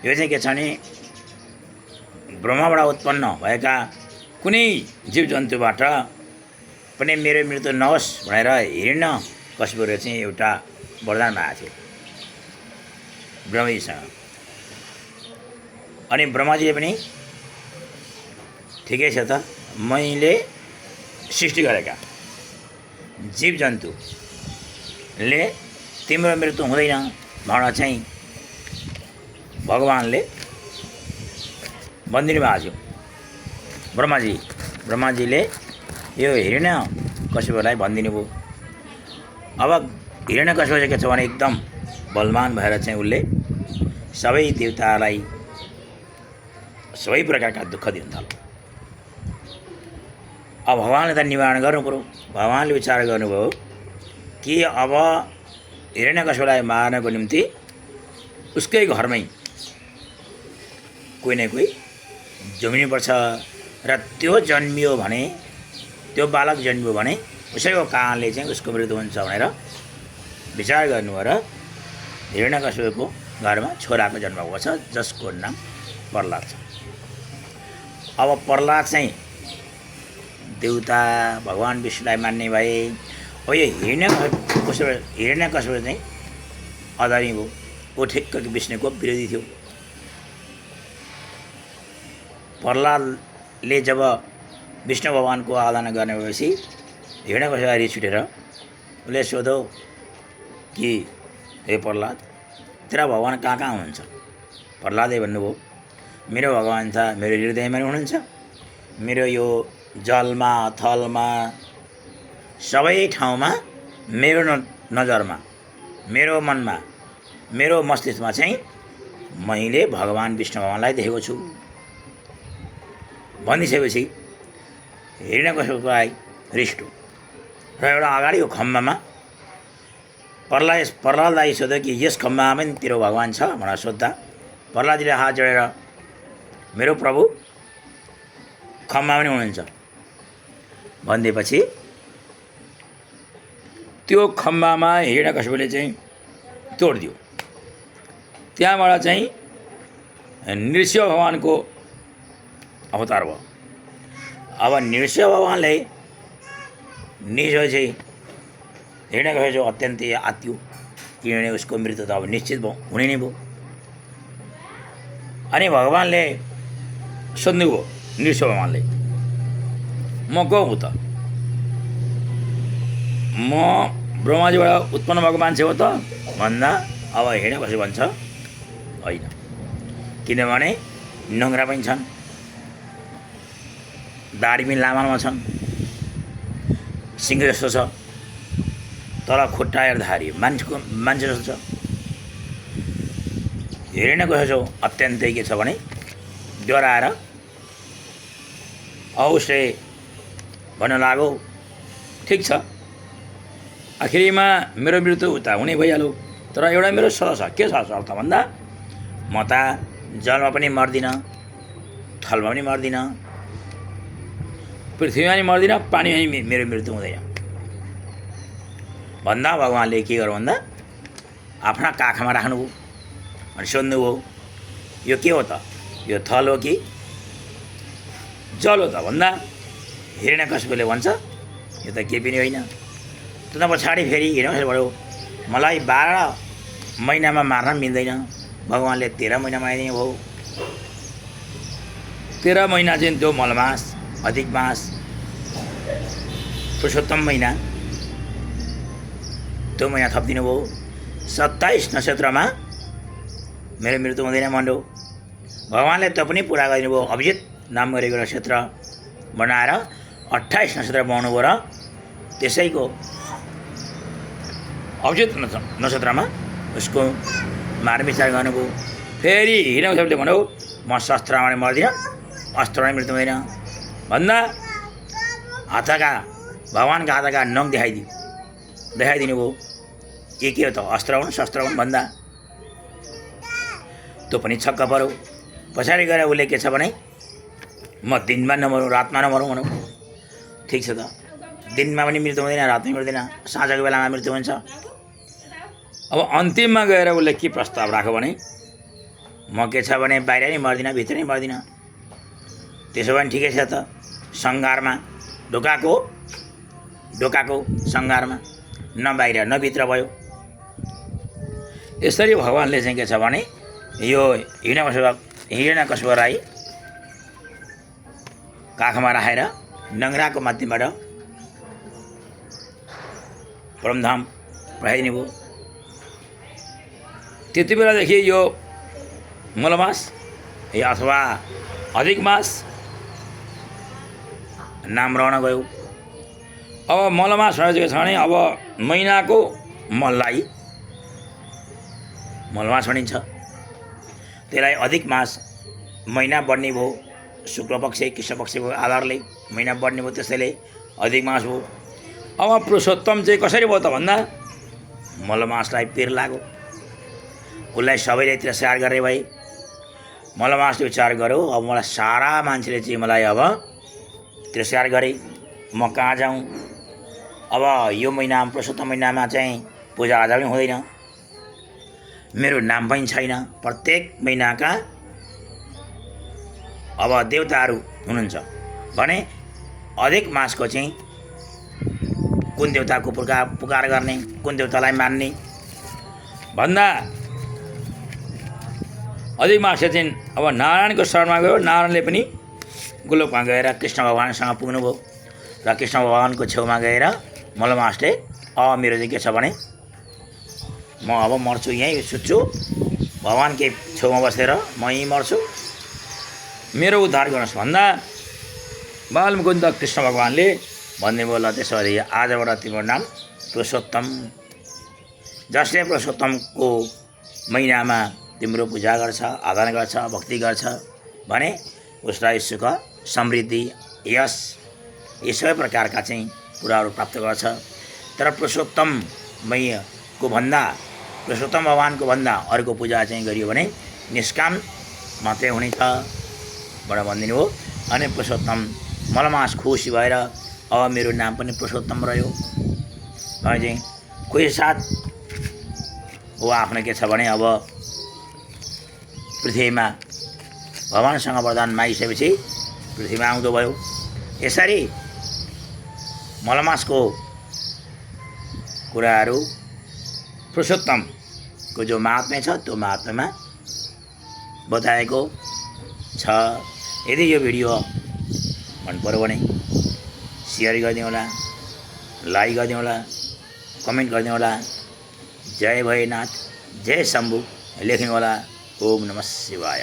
यो चाहिँ के छ भने ब्रह्माबाट उत्पन्न भएका कुनै जीवजन्तुबाट पनि मेरो मृत्यु नहोस् भनेर हिरण्यकशिपुले चाहिँ एउटा वरदान मागेको थियो ब्रह्माजीसँग। अनि ब्रह्माजीले पनि ठिकै छ त, मैले सृष्टि गरेका जीवजन्तुले तिम्रो मृत्यु हुँदैन भनेर चाहिँ भगवानले भनिदिनु भएको थियो ब्रह्माजीले यो हिरण्यकशिपुलाई भनिदिनु भयो। अब हिरण्यकशिपु चाहिँ के छ भने एकदम बलवान भएर चाहिँ उसले सबै देवतालाई सबै प्रकारका दुःख दिन थाल्यो। अब भगवानले त निवारण गर्नु पऱ्यो। भगवानले विचार गर्नुभयो कि अब हिरण्यकशिपुलाई मार्नको निम्ति उसकै घरमै कोही न कोही जन्मिनुपर्छ र त्यो जन्मियो भने, त्यो बालक जन्मियो भने उसैको कारणले चाहिँ उसको मृत्यु हुन्छ भनेर विचार गर्नुभयो र हिरण्यकशिपुको घरमा छोराको जन्म भएको छ जसको नाम प्रह्लाद छ। अब प्रह्लाद चाहिँ देवता भगवान विष्णुलाई मान्ने भए। अब यो हिरण्यकशिपु चाहिँ अदानी भयो, ऊ ठिक्क विष्णुको विरोधी थियो। प्रह्लादले जब विष्णु भगवानको आराधना गर्ने भएपछि हिरण्यकशिपुलाई रिस उठेर उसले सोध्यो कि हे प्रह्लाद, तेरा भगवान कहाँ कहाँ हुनुहुन्छ? प्रह्लादले भन्नुभयो मेरो भगवान त मेरो हृदयमा हुनुहुन्छ, मेरो यो जलमा थलमा सबै ठाउँमा मेरो नजरमा, मेरो मनमा, मेरो मस्तिष्कमा चाहिँ मैले भगवान विष्णु भगवानलाई देखेको छु भनिसकेपछि हिरण्यकशिपुलाई रिस उठ्यो र एउटा अगाडिको खम्बामा प्रह्लादलाई सोध्यो कि यस खम्बामा पनि तेरो भगवान छ भनेर सोद्धा प्रह्लादले हात जोडेर मेरो प्रभु खम्बामा पनि हुनुहुन्छ भनिदिएपछि त्यो खम्बामा हिरण्यकशिपुले चाहिँ तोडिदियो। त्यहाँबाट चाहिँ नृसिंह भगवानको अवतार भयो। अब नृसिंह भगवानले चाहिँ हिरण्यकशिपु अत्यन्तै आत्यो, किनभने उसको मृत्यु त अब निश्चित भयो, हुने नै भयो। अनि भगवानले सोध्नुभयो नृसिंह भगवानले, म को हुँ त? म ब्रह्माजीबाट उत्पन्न भएको मान्छे हो त भन्दा अब हिरण्यकशिपु भन्छ होइन, किनभने नङ्ग्रा पनि छन्, दाढी पनि लामामा छन्, सिंह जस्तो छ, तर खुट्टा हेर्दाखेरि मान्छे जस्तो छ। हिरण्यकशिपु अत्यन्तै के छ भने डराएर उसले भन्न लाग्यो ठिक छ, आखिरीमा मेरो मृत्यु उता हुने भइहाल्यो, तर एउटा मेरो शर्त छ। के छ शर्त भन्दा म त जलमा पनि मर्दिनँ, थलमा पनि मर्दिनँ, पृथ्वीमा पनि मर्दिनँ, पानीमा पनि मेरो मृत्यु हुँदैन भन्दा भगवानले के गर्यो भन्दा आफ्ना काखमा राख्नुभयो अनि सोध्नुभयो यो के हो त, यो थल हो कि जल हो त भन्दा हिरण्यकशिपुले भन्छ यो त केही पनि होइन। त्यो पछाडि फेरि हिरण्यकशिपुले भन्यो मलाई 12 महिनामा मार्न मिल्दैन, भगवानले 13 महिनामा आइदिनु भयो। 13 महिना चाहिँ त्यो मलमास अधिक मास पुरुषोत्तम महिना त्यो महिना थपिदिनु भयो। 27 नक्षत्रमा मेरो मृत्यु हुँदैन भन्यो। भगवानले त्यो पनि पुरा गरिदिनु भयो। अभिजित नाम गरेको नक्षत्र बनाएर 28 नक्षत्र बनाउनु भयो र त्यसैको अभिजित नक्षत्रमा उसको मार्मिचार गर्नुभयो। फेरि हिरण्यकशिपुले भन्यो म शस्त्रमा पनि मर्दिनँ, अस्त्रमा मृत्यु हुँदैन भन्दा हातका भगवानका हातका नङ देखाइदिनु भयो। के हो त अस्त्र हुन् शस्त्र हुन् भन्दा त्यो पनि छक्क पऱ्यो। पछाडि गएर उसले के छ भने म दिनमा नमरौँ रातमा नमरौँ भनौँ। ठिक छ त, दिनमा पनि मृत्यु हुँदैन, रातमा मर्दैन, साँझको बेलामा मृत्यु हुन्छ। अब अन्तिममा गएर उसले के प्रस्ताव राख्यो भने म के छ भने बाहिर नै मर्दिनँ, भित्र नै मर्दिनँ। त्यसो भने ठिकै छ त, सङ्घारमा ढोकाको सङ्घारमा न बाहिर न भित्र भयो। यसरी भगवान्ले चाहिँ के छ भने यो हिरण्यकश्यपलाई काखमा राखेर नङ्ग्राको माध्यमबाट परमधाम पुर्याइदिनु भयो। त्यति बेलादेखि यो मलमास अथवा अधिक मास नाम रहन गयो। अब मलमास भनेको छ भने अब महिनाको मललाई मलमास भनिन्छ। त्यसलाई अधिक मास महिना बढ्ने भयो, शुक्ल पक्ष कृष्ण पक्षको आधारले महिना बढ्ने भयो, त्यसैले अधिक मास भयो। अब पुरुषोत्तम चाहिँ कसरी भयो त भन्दा मलमासलाई पिर लाग्यो, उसलाई सबैले तिरस्कार गरे भए। मलमासले विचार गर्यो अब मलाई सारा मान्छेले चाहिँ मलाई अब तिरस्कार गरे, म कहाँ जाउँ। अब यो महिना पुरुषोत्तम महिनामा चाहिँ पूजाआजा पनि हुँदैन, मेरो नाम पनि छैन। प्रत्येक महिनाका अब देवताहरू हुनुहुन्छ भने अधिक मासको चाहिँ कुन देवताको पुकार गर्ने, कुन देवतालाई मान्ने भन्दा अधिक मासले चाहिँ अब नारायणको शरणमा गयो। नारायणले पनि गोलोकमा गएर कृष्ण भगवानसँग पुग्नुभयो र कृष्ण भगवानको छेउमा गएर मलमासले अब मेरो चाहिँ के छ भने म अब मर्छु, यहीँ सुत्छु, भगवानकै छेउमा बसेर म यहीँ मर्छु, मेरो उद्धार गर्नुहोस् भन्दा बालमुकुन्द कृष्ण भगवानले भन्नुभयो ल त्यसो भए आजबाट तिम्रो नाम पुरुषोत्तम। जसले पुरुषोत्तमको महिनामा तिम्रो पूजा गर्छ, आराधना गर्छ, भक्ति गर्छ भने उसलाई सुख, समृद्धि, यश यी सबै प्रकारका चाहिँ कुराहरू प्राप्त गर्छ। तर पुरुषोत्तम भगवानको भन्दा अर्को पूजा चाहिँ गरियो भने निष्काम मात्रै हुनेछ भनेर भनिदिनु हो। अनि पुरुषोत्तम मलमास खुसी भएर अब मेरो नाम पनि पुरुषोत्तम रह्यो भने चाहिँ कोही साथ ऊ आफ्नो के छ भने अब पृथ्वीमा भगवानसँग वरदान मागिसकेपछि पृथ्वीमा आउँदो भयो। यसरी मलमासको कुराहरू पुरुषोत्तमको जो महात्म्य छ त्यो महात्म्यमा बताएको छ। यदि यो भिडियो मन पर्यो भने सेयर गरिदिनु होला, लाइक गरिदिनु होला, कमेन्ट गरिदिनु होला। जय भैरवनाथ, जय शम्भु लेख्नु होला। ओम नमः शिवाय।